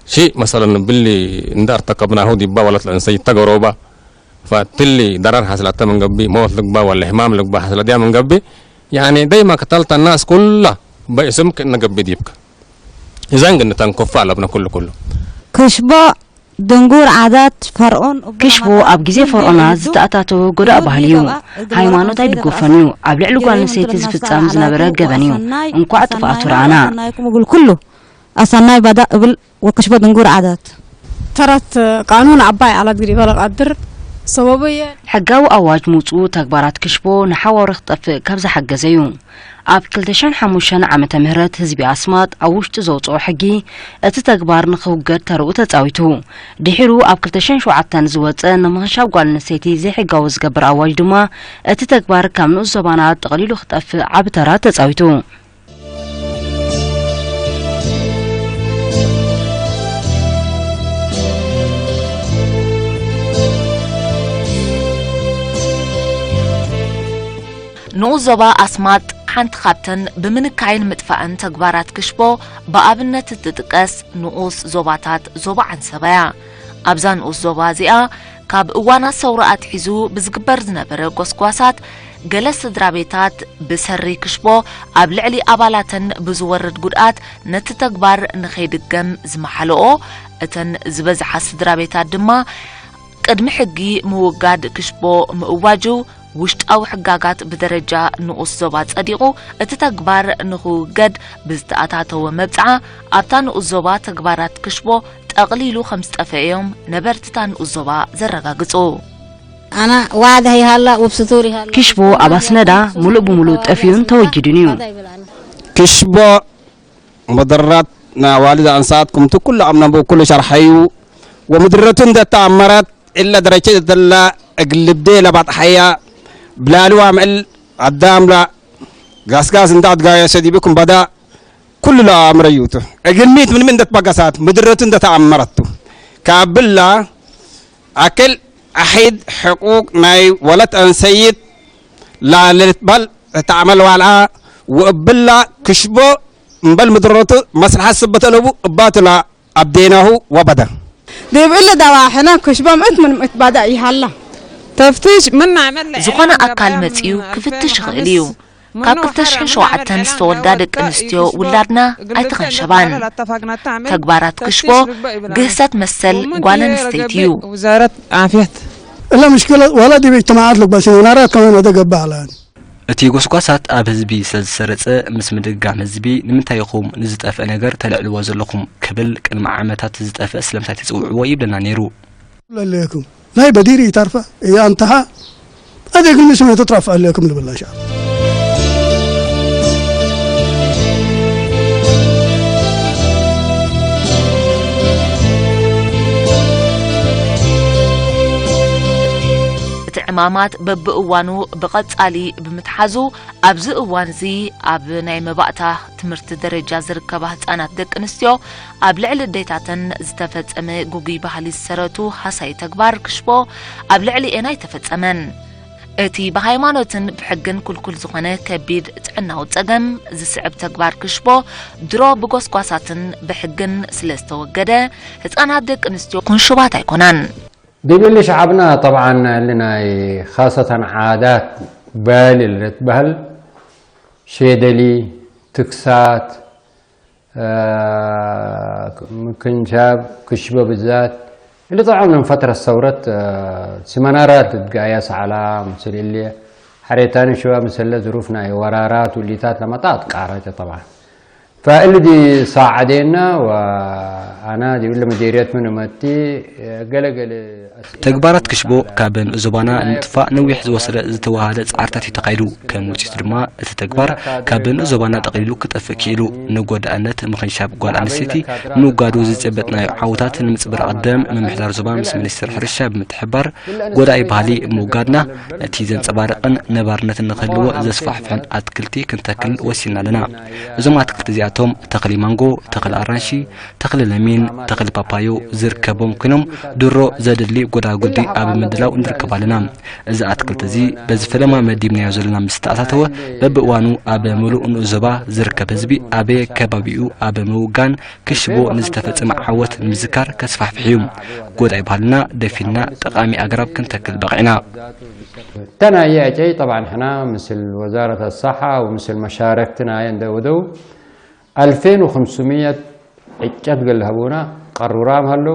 شيء مثلا باللي إن ارتكبناه ديبا ولا تلنسي تقروبا فتلي ضرر حصلت من قبي موت لقبا ولا همام لقبا حصلت من قبي يعني دايما قتلت الناس كلها باسمك إن قبي ديبك إذا قلنا تنكف على ابن كل كله ክሽቦ ድንጉር ዓዳት ፈርዖን ክሽቦ ኣብ ግዜ ፈርዖናት ዝተኣታተወ ጎዳእ ባህሊ እዩ። ሃይማኖት ኣይድገፎን እዩ። ኣብ ልዕሊ ጓል ኣንስተይቲ ዝፍጸም ዝነበረ ገበን እዩ። እንኳዕ ጥፍኣቱ ረኣና። ሰናይኩም እብል ኩሉ ኣሰናይ ባዳ እብል ወክሽቦ ድንጉር ዓዳት ተረት ቃኑን ኣባይ ዓላት ግዲ በለቃድር ሰበቡ እየ። ሕጋዊ ኣዋጅ ምውጽኡ ተግባራት ክሽቦ ንሓዋሩ ክጠፍእ ካብ ዝሓገዘ እዩ። ኣብ ክልተ ሽሕን ሓሙሽተን ዓመተ ምህረት ህዝቢ ኣስማጥ ኣብ ውሽጡ ዘውጽኦ ሕጊ እቲ ተግባር ንኽውገድ ተርኡ ተጻዊቱ። ድሒሩ ኣብ ክልተ ሽሕን ሸውዓተን ዝወጸ ንምኽንሻብ ጓል ኣንስተይቲ ዘይሕጋዊ ዝገብር ኣዋጅ ድማ እቲ ተግባር ካብ ንኡስ ዞባና ጠቕሊሉ ክጠፍእ ዓቢ ተራ ተጻዊቱ። ንኡስ ዞባ ኣስማጥ ሓንቲ ካብተን ብምንካይን ምጥፋእን ተግባራት ክሽቦ ብኣብነት እትጥቀስ ንኡስ ዞባታት ዞባ ዓንሰባ እያ። ኣብዛ ንኡስ ዞባ እዚኣ ካብ እዋናት ሰውራ ኣትሒዙ ብዝግበር ዝነበረ ጎስጓሳት ገለ ስድራ ቤታት ብሰሪ ክሽቦ ኣብ ልዕሊ ኣባላተን ብዝወርድ ጉድኣት ነቲ ተግባር ንኸይድገም ዝመሓለኦ እተን ዝበዝሓ ስድራ ቤታት ድማ ቅድሚ ሕጊ ምውጋድ ክሽቦ ምእዋጁ ውሽጣዊ ሕጋጋት ብደረጃ ንኡስ ዞባ ጸዲቑ እቲ ተግባር ንኽውገድ ብዝተኣታተወ መብጽዓ ኣብታ ንኡስ ዞባ ተግባራት ክሽቦ ጠቕሊሉ ከም ዝጠፍአ እዮም ነበርቲ እታ ንኡስ ዞባ ዘረጋግጹ። ኣና ዋዕዳ ይሃላ ውብ ስቱር ይሃላ ክሽቦ ኣብ ኣስነዳ ሙሉእ ብሙሉእ ጠፊኡን ተወጊዱን እዩ። ክሽቦ ምድረት ንኣዋልድ ኣንሳት ክምቲ ኩሉ ኣብ ነንቡ ኩሉ ሸርሐዩ ወምድረቱ እንደተኣመረት እለ ደረጀ ደላ እግልብዴ ለባጥሓያ ብላልዋ ምእል ኣዳምላ ጋስጋስ እንዳት ጋዮ ሰዲብኩም በዳ ኩሉ ለኣምረዩቱ እግልሚት ምንም እንደትበገሳት ምድረቱ እንደተኣመረቱ ካብላ ኣክል ኣሒድ ሕቁቅ ናይ ወለት ኣንሰይት ላ ለልትበል ተዓመል ዋልኣ ወእብላ ክሽቦ እምበል ምድረቱ መስልሓት ስበት ኣለቡ እባትላ ኣብዴናሁ ወበደ። ዲብ እሊ ደዋሕነ ክሽቦ ምእት ምን ምእት ባዳ ይሃላ። ተፍትሽ ምን ናዕመል ዝኾነ ኣካል መጺኡ ክፍትሽ ይኽእል እዩ። ካብ ክልተ ሽሕን ሸውዓተን ዝተወልዳ ደቂ ኣንስትዮ ውላድና ኣይተኸንሸባን። ተግባራት ክሽቦ ግህሰት መሰል ጓል ኣንስተይቲ እዩ። ውዛረት ዓፍየት እለ ምሽክለ ወላ ዲብ እጅትማዓት ልግበሲ መናራት ከመን ወደ ገባ ኣላን። እቲ ጎስጓሳት ኣብ ህዝቢ ስለ ዝሰረጸ፣ ምስ ምድግጋም ህዝቢ፣ "ንምንታይ ኢኹም ንዝጠፍአ ነገር ተልዕልዎ ዘለኹም?" ክብል ቅድሚ ዓመታት ዝጠፍአ ስለምንታይ ትጽውዕዎ ይብለና ነይሩ። ለለኩም ናይ በዲር ይተርፈ እያ እንተሃ ኣደግም ስሜ ተትራፍ ኣለኩም ልብላ ሻ እቲ ዕማማት በብእዋኑ ብቐጻሊ ብምትሓዙ፣ ኣብዚ እዋንዚ ኣብ ናይ መባእታ ትምህርቲ ደረጃ ዝርከባ ህጻናት ደቂ ኣንስትዮ ኣብ ልዕሊ ኣዴታተን ዝተፈጸመ ግጉይ ባህሊ ዝሰረቱ ሃሳዪ ተግባር ክሽቦ ኣብ ልዕሊኤን ኣይተፈጸመን። እቲ ብሃይማኖትን ብሕግን ክልኩል ዝኾነ ከቢድ ጥዕናዊ ጸገም ዝስዕብ ተግባር ክሽቦ ድሮ ብጎስጓሳትን ብሕግን ስለ ዝተወገደ፣ ህጻናት ደቂ ኣንስትዮ ኩንሹባት ኣይኮናን። دبل شعبنا طبعا لناي خاصة عادات بالي لتبهل شيدلي تكسات ምክንሻብ ክሽበ ብዛት اللي طبعا من فترة ثورة سمنارات تقايا سعلا مثل اللي حريتان شباب مثل ظروفنا ورارات والليتات لما طات قارات طبعا فاللي دي ساعدينا وانا دي ولا مديريات من متي قلق ተግባራት ክሽቦ ካብ ንኡስ ዞባና ንምጥፋእ ነዊሕ ዝወሰደ ዝተዋሃደ ጻዕርታት እዩ ተኻይዱ። ከም ውጽኢቱ ድማ እቲ ተግባር ካብ ንኡስ ዞባና ጠቕሊሉ ክጠፍእ ክኢሉ። ንጎዳእነት ምኽንሻብ ጓል ኣንስተይቲ ንምውጋዱ ዝጨበጥናዮ ዓወታት ንምጽብራቕ ደም ምምሕዳር ዞባ ምስ ሚኒስትር ሕርሻ ብምትሕብባር ጎዳኢ ባህሊ ብምውጋድና ነቲ ዘንጸባርቕን ነባርነት ንኽህልዎ ዘስፋሕፍሕን ኣትክልቲ ክንተክል ወሲንና ኣለና። እዞም ኣትክልቲ እዚኣቶም ተኽሊ ማንጎ፣ ተኽሊ ኣራንሺ፣ ተኽሊ ለሚን፣ ተኽሊ ፓፓዮ ዝርከቦም ኮይኖም ድሮ ዘድሊ ጎዳጉዲ ኣብ ምድላው ንርከብ ኣለና። እዚ ኣትክልቲ እዚ በዚ ፈለማ መዲብናዮ ዘለና ምስ ተኣታተወ በብእዋኑ ኣብ ምሉእ ንኡስ ዞባ ዝርከብ ህዝቢ ኣበየ ከባቢኡ ኣብ ምውጋን ክሽቦ ንዝተፈጸመ ዓወት ንምዝካር ከስፋሕፍሕ እዩ። ጎዳኢ ባህልና ደፊንና ጠቓሚ ኣግራብ ክንተክል በቒዕና። ተናየ ጨይ طبعا ሕና ምስል ወዛረት ኣሳሓ ወምስል መሻረክትና የንደ ወደው ኣልፌን ወክምስምየት ዕጨት ገልሀቡና ቀሩራም ሀሎ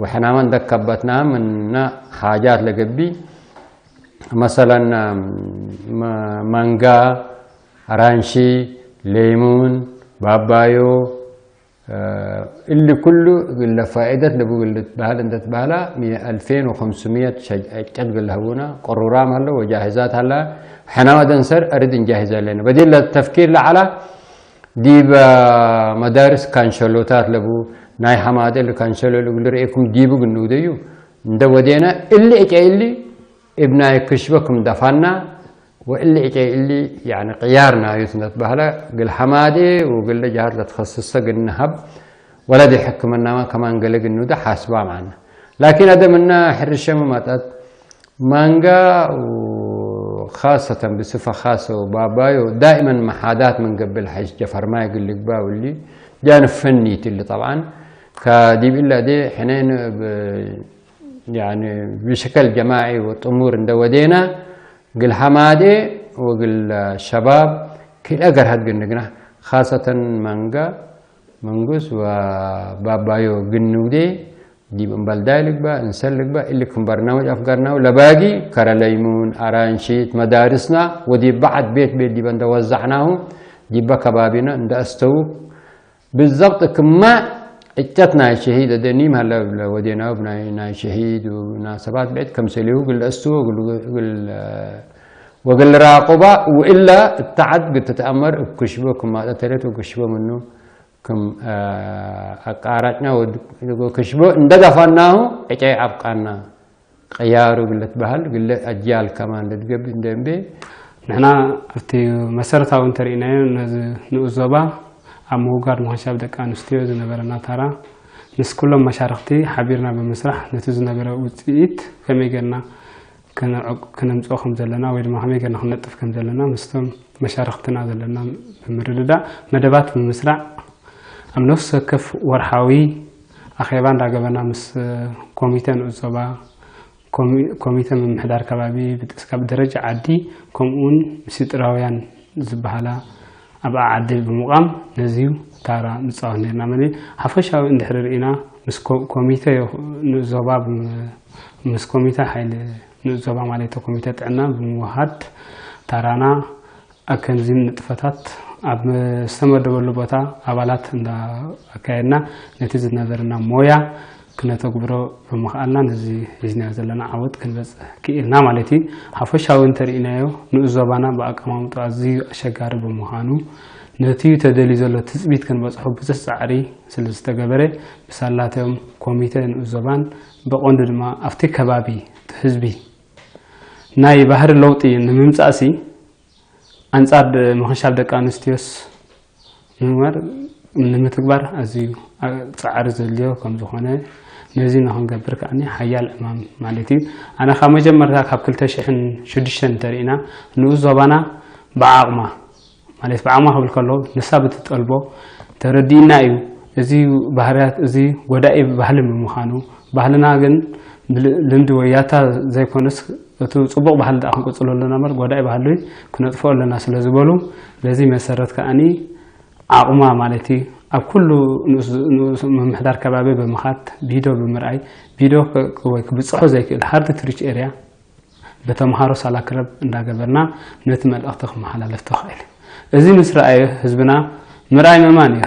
ወሕናመን ደከበትና ምና ሓጃት ለገቢ መሰለን ማንጋ ኣራንሺ ሌሙን ባባዮ እሊ ኩሉ ግለ ፋይደት ለቡ ግለ ትበሃል እንተ ትበሃላ ሚየ ኣልፌን ወኸምስምየት ሸጅ ዕጨት ግለ ህቡና ቅሩራም ሃሎ ወጃሂዛት ሃላ ሕናዋ ደንሰር ኣርድ እንጃሂዝ ኣለና በዲለ ተፍኪር ለዓላ ዲበ መዳርስ ካንሸሎታት ለቡ ናይ ሐማደ ልካንሸሎ ልግል ርእኩም ዲቡ ግንውደዩ እንደ ወዴና እሊ ዕጨ እሊ እብ ናይ ክሽበ ክም ደፋና ወእሊ ዕጨ እሊ ያኒ ቅያር ናዩት እንደ ትበህለ ግል ሐማደ ወግለ ጃሃት ለትኸስሰ ግንሀብ ወላ ዲ ሕክምናማ ከማን ገለ ግንውደ ሓስባ ማዕና ላኪን ኣደ ምና ሕርሸ መመጠት ማንጋ وخاصة بصفة خاصة وبابايو دائما محادات من قبل حج جفر ما يقول لك باولي جان فني تلي طبعا كديب إلا دي حنين ب يعني بشكل جماعي وطمور عند ودينا قل حمادي وقل شباب كل أقر هاد قلنا خاصة مانجا منقوس وبابايو قنودي ዲብ እምበልዳይ ልግባእ፣ እንሰል ልግባእ፣ እሊ ክም በርናምጅ ኣፍገርናሁ ለባጊ፣ ከረ ለይሙን፣ ኣራንሺት፣ መዳርስና፣ ወዲብ በዓድ ቤት ቤት ዲበ እንደ ወዛዕናሁ፣ ዲበ ከባቢና እንደ ኣስተውክ፣ ብዘብጥ ክመ ዕጨት ናይ ሸሂድ፣ ደኒም ሀለ ለወዴናሁ ብናይ፣ ናይ ሸሂድ፣ ናሰባት ብዕድ ከምሰሊሁ፣ ግል ኣስትዎ፣ ግል፣ ግል፣ ወገል ራቆባ ወኢላ እታዓት ግትተኣመር እብ ክሽቦ ክማጠ ተሬት ወክሽቦ ምኑ ክም ኣቃራጭና ወክሽቦ እንደጋፋናሁ ዕጫይ ዓብቃና። ቀያሩ ግለት ባህል ግለ ኣጅያል ከማን ለትገብ እንደንቤ። ንሕና ኣብቲ መሰረታዊ እንተርእናዮ ነዚ ንኡስ ዞባ ኣብ ምውጋድ ምኽንሻብ ደቂ ኣንስትዮ ዝነበረና ታራ ምስ ኩሎም መሻርክቲ ሓቢርና ብምስራሕ ነቲ ዝነበረ ውፅኢት ከመይ ጌርና ክነምፅኦ ከም ዘለና ወይ ድማ ከመይ ጌርና ክነጥፍ ከም ዘለና ምስቶም መሻርክትና ዘለና ብምርድዳእ መደባት ብምስራዕ ኣብ ነፍሲ ወከፍ ወርሓዊ ኣኼባ እንዳገበና ምስ ኮሚተ ንኡስ ዞባ ኮሚተ ምምሕዳር ከባቢ ብጥስካብ ደረጃ ዓዲ ከምኡውን ምስጢራውያን ዝበሃላ ኣብ ዓዲ ብምቋም ነዚዩ ታራ ንፃወት ነርና መለ ሓፈሻዊ እንድሕሪ ርኢና ምስ ኮሚተ ንኡስ ዞባ ምስ ኮሚተ ሓይሊ ንኡስ ዞባ ማለት ኮሚተ ጥዕና ብምውሃድ ታራና ኣብ ከምዚ ንጥፈታት ኣብ ዝተመደበሉ ቦታ ኣባላት እንዳ ኣካየድና ነቲ ዝነበረና ሞያ ክነተግብሮ ብምኽኣልና ነዚ ሒዝናዮ ዘለና ዓወት ክንበፅሕ ክኢልና ማለት እዩ። ሓፈሻዊ እንተርኢናዮ ንኡስ ዞባና ብኣቀማምጦ ኣዝዩ ኣሸጋሪ ብምዃኑ ነቲ ተደልዩ ዘሎ ትፅቢት ክንበፅሖ ብዙሕ ፃዕሪ ስለዝተገበረ ብሳላቶም ኮሚተ ንኡስ ዞባን ብቐንዱ ድማ ኣብቲ ከባቢ ህዝቢ ናይ ባህሪ ለውጢ ንምምፃእሲ ኣንጻር ምኽንሻብ ደቂ ኣንስትዮስ ንምግባር ኣዝዩ ጻዕሪ ዘድልዮ ከም ዝኾነ ነዚ ንኽንገብር ከኣ ሓያል ዕማም ማለት እዩ። ኣነ ካብ መጀመርታ ካብ ክልተ ሽሕን ሽዱሽተን እንተርኢና ንኡስ ዞባና ብዓቕማ ማለት ብዓቕማ ክብል ከሎ ንሳ ብትጠልቦ ተረዲእና እዩ። እዚ ባህርያት እዚ ጎዳኢ ባህሊ ብምዃኑ ባህልና ግን ልምዲ ወይ ያታ ዘይኮነስ እቲ ጽቡቕ ባህሊ ደኣ ክንቅጽሎ ኣለና እምበር ጎዳኢ ባህሊ ክነጥፍኦ ኣለና ስለ ዝበሉ በዚ መሰረት ከኣኒ ዓቕማ ማለት እዩ ኣብ ኩሉ ንኡስ ምምሕዳር ከባቢ ብምኻድ ቪድዮ ብምርኣይ ቪድዮ ወይ ክብፅሖ ዘይክእል ሃርድ ትሪች ኤርያ ብተምሃሮ ሳላ ክረብ እንዳገበርና ነቲ መልእኽቲ ክመሓላለፍ ተኽእል። እዚ ምስ ረኣየ ህዝብና ምርኣይ ምእማን እዩ።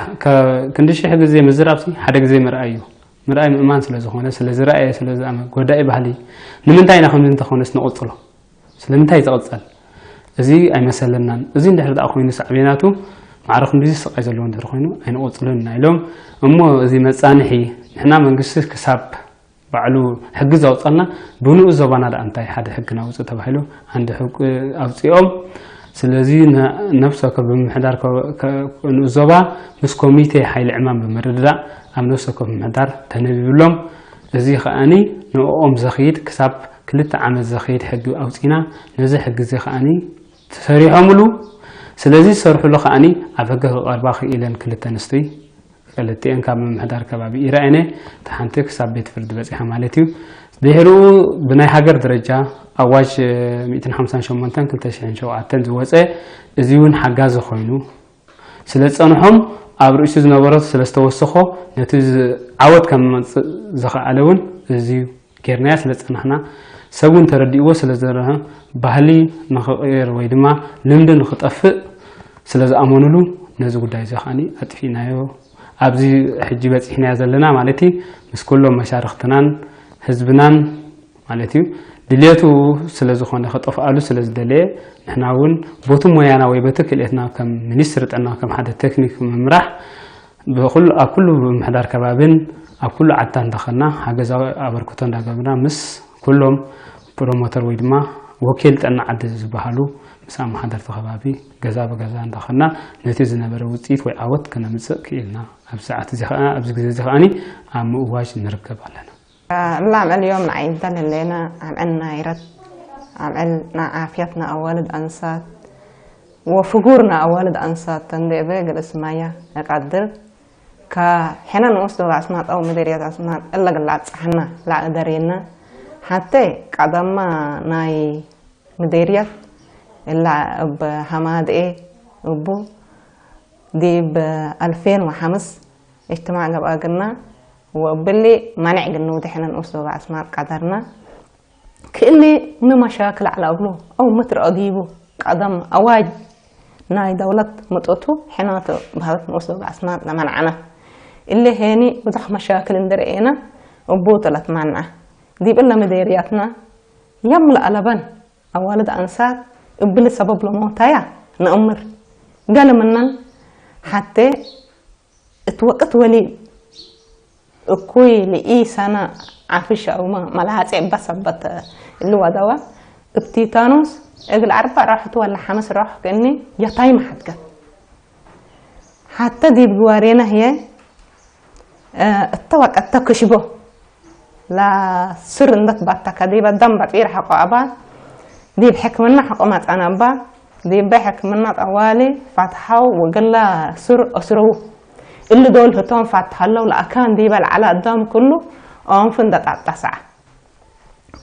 ክንዲ ሽሕ ግዜ ምዝራብሲ ሓደ ግዜ ምርኣይ እዩ። ምርኣይ ምእማን ስለ ዝኾነ ስለ ዝረኣየ ስለ ዝኣመ ጎዳኢ ባህሊ ንምንታይ ኢና ከምዚ እንተኾነስ ንቕፅሎ? ስለምንታይ ዝቕፀል? እዚ ኣይመሰለናን። እዚ እንድሕር ደኣ ኮይኑ ሳዕቤናቱ ማዕረ ክንዲዚ ስቓይ ዘለዎ እንድሕር ኮይኑ ኣይንቕፅሎን ኢና ኢሎም እሞ እዚ መፃንሒ ንሕና መንግስቲ ክሳብ ባዕሉ ሕጊ ዘውፀልና ብንኡስ ዞባና ደኣ እንታይ ሓደ ሕጊ ናውፅእ ተባሂሉ ኣንድ ሕጊ ኣውፂኦም። ስለዚ ነፍሲ ወከፍ ብምምሕዳር ንኡስ ዞባ ምስ ኮሚቴ ሓይሊ ዕማም ብምርድዳእ ኣብ ነፍሲ ወከፍ ምምሕዳር ተነቢብሎም። እዚ ከኣኒ ንእኦም ዘኽይድ ክሳብ ክልተ ዓመት ዘኽይድ ሕጊ ኣውፂና። ነዚ ሕጊ እዚ ከኣኒ ተሰሪሖምሉ። ስለዚ ዝሰርሕሉ ከኣኒ ኣብ ሕጊ ክቐርባ ክኢለን ክልተ ኣንስትይ ክልቲኤን ካብ ምምሕዳር ከባቢ ኢራኤነ እታ ሓንቲ ክሳብ ቤት ፍርዲ በፂሓ ማለት እዩ። ድሕሪኡ ብናይ ሃገር ደረጃ ኣዋጅ ሚእትን ሓምሳን ሸሞንተን ክልተ ሽሕን ሸውዓተን ዝወፀ እዚ እውን ሓጋዚ ኮይኑ ስለ ዝፀንሖም ኣብ ርእሱ ዝነበሮ ስለ ዝተወሰኾ ነቲ ዓወት ከም መፅእ ዝኸኣለ እውን እዚ ጌርናዮ ስለ ዝፀናሕና ሰብ እውን ተረዲእዎ ስለ ዝፀንሐ ባህሊ ንኽቕየር ወይ ድማ ልምዲ ንኽጠፍእ ስለ ዝኣመኑሉ ነዚ ጉዳይ እዚ ከዓኒ ኣጥፊእናዮ። ኣብዚ ሕጂ በፂሕናዮ ዘለና ማለት እዩ ምስ ኩሎም መሻርኽትናን ህዝብናን ማለት እዩ ድልየቱ ስለ ዝኾነ ክጠፍኣሉ ስለ ዝደለየ ንሕና እውን ቦቲ ሞያና ወይ በቲ ክእለትና ከም ሚኒስትሪ ጥዕና ከም ሓደ ቴክኒክ ምምራሕ ብኩሉ ኣብ ኩሉ ምምሕዳር ከባብን ኣብ ኩሉ ዓድታት እንዳኸድና ሓገዛዊ ኣበርክቶ እንዳገብርና ምስ ኩሎም ፕሮሞተር ወይ ድማ ወኪል ጥዕና ዓዲ ዝበሃሉ ምስ ኣመሓደርቲ ከባቢ ገዛ ብገዛ እንዳኸድና ነቲ ዝነበረ ውፅኢት ወይ ዓወት ክነምፅእ ክኢልና። ኣብዚ ሰዓት እዚ ከዓ ኣብዚ ግዜ እዚ ከዓኒ ኣብ ምእዋጅ ንርከብ ኣለና። ላም ዕልዮም ንዓይ እንተን ህሌና ኣብ ዕል ናይረት ኣብ ዕል ንዓፍያት ንኣዋልድ ኣንሳት ወፍጉር ንኣዋልድ ኣንሳት ተንዴበ ግልስ ማያ እቃድር ከ ሕነ ንኡስ ዶብ ኣስማጣው ምደርያት ኣስማጥ እለ ግላ ኣጻሕና ላእደሬና ሓተ ቀደማ ናይ ምደርያት እላ እብ ሃማድኤ እቡ ዲብ ኣልፌን ወሓምስ እጅትማዕ ገብኣ ግና ወእብሊ ማንዕ ግን ንውድሕነ ንኡስ ዶብ ኣስማጥ ቀደርና ክእሊ ሚ መሻክል ዓላ እብሉ ኣው ምትር ኣዲቡ ቀደም ኣዋጅ ናይ ደውለት ምጥቱ ሕናት ባህለት ንኡስ ዶብ ኣስማጥ ለመንዓና እሊ ሄኒ ብዙሕ መሻክል እንድርኤና እቡ ተለት ማንዓ ዲብ እለ ምደርያትና የም ለኣለበን ኣዋልድ ኣንሳት እብል ሰበብ ለሞታያ ነእምር። ገለ ምነን ሓቴ እት ወቅት ወሊድ እኩይ ልኢሰና ዓፍሽ ኣውማ መላጼ እባ ሰበት እልወደዋ እብ ቲታኖስ እግል ኣርባዕ ረውሕት ወላ ሓመስ ረውሕ ክእኒ የታይ መሓትከት። ሓተ ዲብ ግዋሬና ህየ እተ ወቀት ተክሽቦ ላስር እንደት ባታ ከዲበ ደም በጺር ሐቆ ኣባ ዲብ ሕክምና ሐቆ ማጻን ኣባ ዲበ ሕክምና ጠዋሊ ፋትሐው ወግላ ሱር እስርዉ እሊ ዶል ህቶም ፋትሐለው ለኣካን ዲበ ለዓላ ኣዳም ኩሉ ኦንፍ እንደጣጣ ሰዓ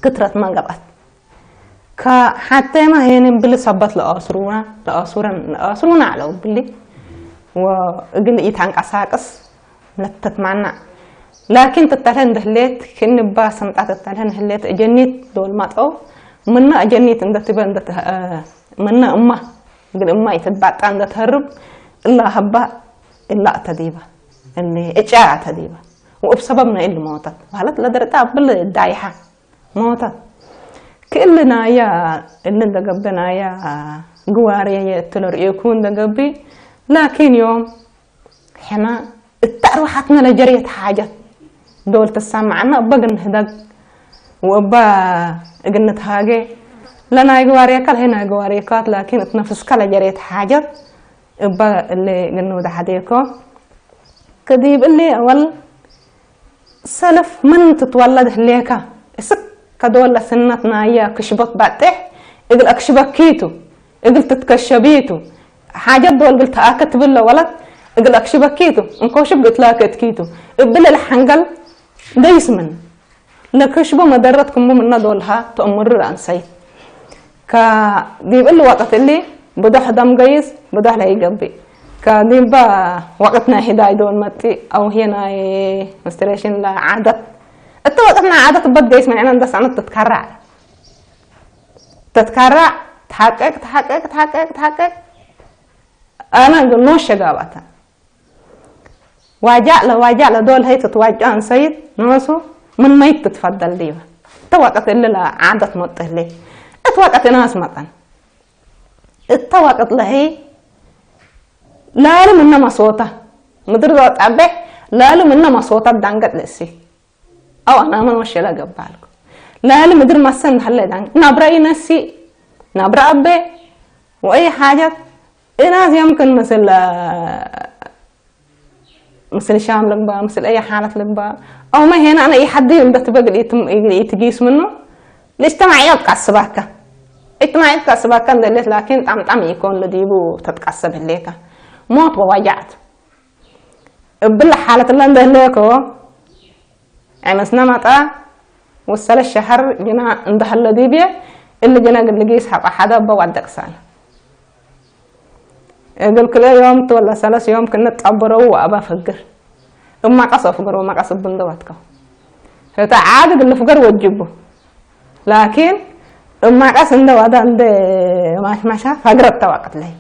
ክትረት ማገብኣት ከሓቴማ ሄንን ብሊ ሰበት ለኣስሩና ለኣስሩን ለኣስሩና ኣለው ብሊ ወእግል ኢታንቀሳቅስ ለተትማና ላኪን ትተልሀ እንደህሌት ክንባ ሰምጣ ትተልሀ እንደህሌት እጀኒት ዶል ማጠው ምና እጀኒት እንደትበ ምና እማ ግን እማ ይትባጣ እንደትህርብ እላ ሀባ እላ ተዲባ እኒ እጫ ተዲባ ወእብ ሰበብ ናይ እሊ ሞተት ማለት ለደረጣ ብል ዳይሓ ሞተት ክእሊ ናያ እሊ እንደገበ ናያ ግዋሬ የእትለ ርእየኩ እንደገቢ ላኪን ዮም ሕና እታ ኣርዋሓትና ለጀርየት ሓጀት ዶል ትሰማዓና እባ ግን ህደግ ወእባ እግንትሃገ ለናይ ግዋሬካ ለሄ ናይ ግዋሬካት ላኪን እት ነፍስካ ለጀርየት ሓጀት እባ እሊ ግን ወደ ሓዴኮ ከዲብ እሊ ኣወል ሰልፍ ምን ትትወለድ ህሌካ እስክ ከዶለ ስነት ናያ ክሽቦት ባጤሕ እግል ኣክሽበኪቱ እግል ትትከሸቢቱ ሓጀት ዶል ግል ተኣከ ትብለ ወለት እግል ኣክሽበኪቱ እንኮሽብ ግትላከ እትኪቱ እብለ ለሓንገል ደይስ ምን ለክሽቦ መደረት ክሙ ምነ ዶልሃ ተእምሩ ለኣንሰይት ከዲብ እሊ ወቅት እሊ ብዶሕ ደም ገይስ ብዶሕ ለይገብእ ከዲበ ወቅት ናይ ሂዳይ ዶል መጢ ኣው ህየ ናይ መስትሬሽን ለዓደት እተ ወቅት ናይ ዓደት በት ገይስ መን ዕነ እንደስ ዓመት ትትካራዕ ትትካራዕ ትሓቀቅ ትሓቀቅ ትሓቀቅ ትሓቀቅ ኣነ ግን ኖሸ ጋባተ ዋጃዕ ለዋጃዕ ለዶል ሀይ ትትዋጫ እንሰይት ኖሱ ምን መይት ትትፈደል ዲበ እተ ወቅት እሊ ለዓደት መጥህሌ እት ወቅት እናስ መጠን እተ ወቅት ለሀይ ላሉ ምነ መሶታ ምድር ዶ ጣበሕ ላሉ ምነ መሶታ ዳንገጥ ለእሲ ኣው ኣናመን ወሸላ ገባልኩ ላሉ ምድር መሰን ዳለ ዳን ናብራ ይነሲ ናብራ ኣበ ወይ ሓጀት እናስ የምክን ምስል ምስል ሻም ልግባ ምስል ኣይ ሓለት ልግባ ኣው መሄና ኣነ ይሓዲ እንደ ትበግል ይትጊስ ምኖ ለእጅተማዕያ ትቃስባካ እጅተማዕያ ትቃስባካ እንደሌት ላኪን ጣምጣም ይኮን ለዲቡ ተትቃሰብ ህሌካ ሞት ወዋጃዕት እብል ሓለት ለ እንደህለኮ ዕመስና ማጣ ወሰለ ሸሀር ጅና እንደሀለ ዲብየ እሊ ጅና ግልጊስ ሐቆ ሓደ በዋደቅሳል እግል ክልኤ ዮም ትወለ ሰለስ ዮም ክንጠበረው ወአባ ፈግር እማቀስ ወፍገር ወማቀስ እብ እንደ ዋትከው ህተ ዓድ ግል ፍገር ወጅቡ ላኪን እማቀስ እንደ ዋዳ እንደ ማሽማሻ ፈግረት ተዋቅት ለይ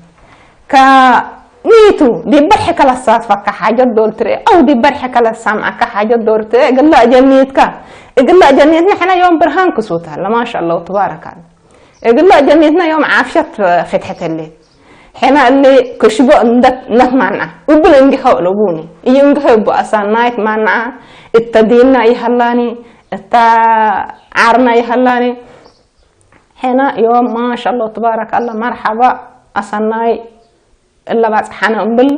ከኒቱ ዲበር ሕከለ ሳትፈካ ሓጀት ዶል ትርኤ አው ዲበር ሕከለ ሳምዓካ ሓጀት ዶል ትርኤ እግላ እጀኒትካ እግላ እጀኒትና ሕና ዮም ብርሃን ክሱታ ለማሻ አላሁ ትባረካል እግላ ጀኔትና ዮም ዓፍሸት ፍትሐተሌ ሕና እሊ ክሽቦ እንደት ነትማና እብል እንግሐ እልቡኒ እዩ እንግሐ እቡ ኣሳናይት ማና እተ ዲንና ይሃላኒ እታ ዓርና ይሃላኒ ሕና ዮም ማሻ አላሁ ትባረክ ኣላ መርሓባ ኣሳናይ እለ ባጽሓነ እምብል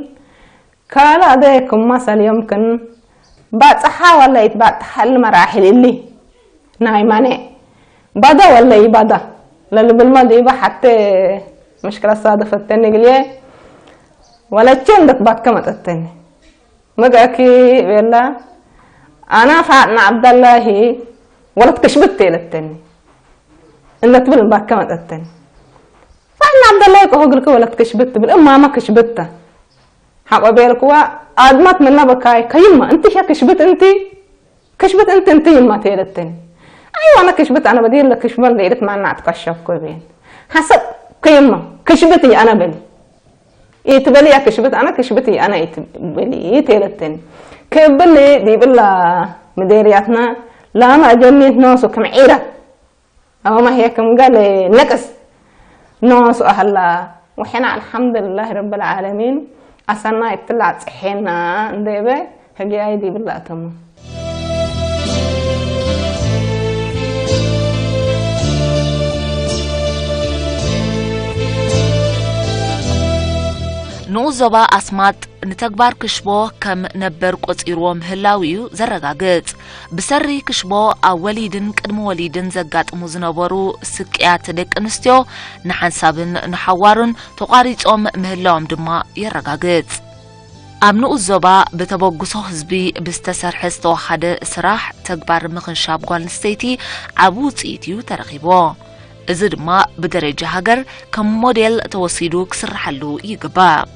ካልእ ኣደ ክመሰል ዮምክን ባጽሓ ወለ ኢትባጽሓ እሊ መራሕል እሊ ናይ ማኔ ባዳ ወለ ኢባዳ ለልብልማ ዲባ ሓቴ ምሽክለ ሳደፈተኒ ግልየ ወለቼ እንደትባከ መጠተኒ መገእኪ ቤላ ኣና ፋጥና ዓብደላሂ ወለት ክሽብት ተይለተኒ እንደትብል እምባከ መጠተኒ ፋጥና ዓብደላሂ ከሆግልከ ወለት ክሽብት ትብል እማማ ክሽብታ ሓቆ ቤልክዋ ኣድማት ምና በካይ ከይማ እንቲ ሸ ክሽብት እንቲ ክሽብት እንቲ እንቲ ይማ ተይለተኒ ኣይዋ ኣነ ክሽብት ኣነ በዲለ ክሽበን ደይለት ማናት ከሸብኮ ቤን ሓሰብ ከይማ ክሽብት እየ ኣነ በሊ ኢትበሊ ያ ክሽብት ኣነ ክሽብት እየ ኣነ ኢትበሊ ተይለተኒ ክብል ዲብላ ምዴርያትና ላማ ጀኒት ኖሱ ከም ዒራ ኣማ ሄ ከም ጋለ ነቅስ نوس أهلا وحنا الحمد لله رب العالمين. أصلنا يطلع صحينا ندبه هجاي دي بالله تمام. ንኡስ ዞባ ኣስማጥ ንተግባር ክሽቦ ከም ነበር ቆጺርዎ ምህላው እዩ ዘረጋግጽ። ብሰሪ ክሽቦ ኣብ ወሊድን ቅድሚ ወሊድን ዘጋጥሙ ዝነበሩ ስቅያት ደቂ ኣንስትዮ ንሓንሳብን ንሓዋሩን ተቋሪጾም ምህላዎም ድማ የረጋግጽ። ኣብ ንኡስ ዞባ ብተበግሶ ህዝቢ ብዝተሰርሐ ዝተዋሃደ ስራሕ ተግባር ምኽንሻብ ጓል ኣንስተይቲ ዓቢ ውጽኢት እዩ ተረኺቦ። እዚ ድማ ብደረጃ ሃገር ከም ሞዴል ተወሲዱ ክስርሓሉ ይግባእ።